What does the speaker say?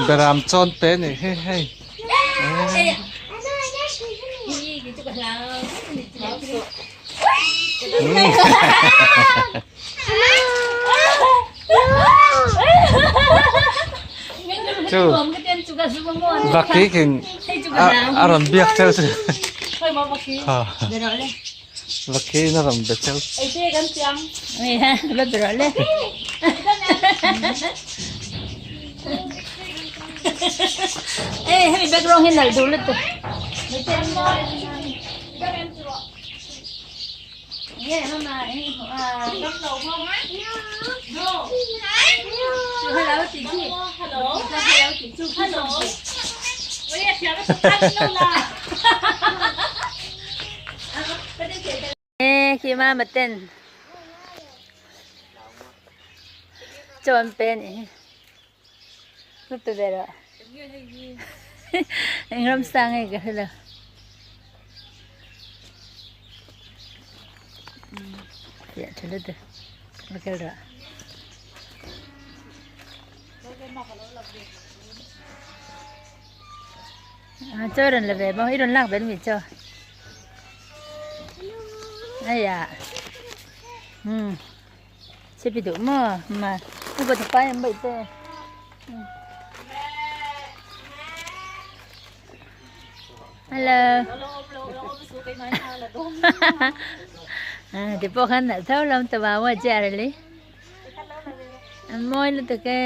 Beram chawn pe nih hi hei. Chu Vaki kin a rawn biak cheu chu. Vaki in a rawn be cheu. Chaw rawn la ve maw i rawn lak ve mi chaw aiya um chipi duh maw ma u ba pai ang bai te hello ti pawh khan nalh tho lo ta wa wa chiah reli an mawi lutuk e.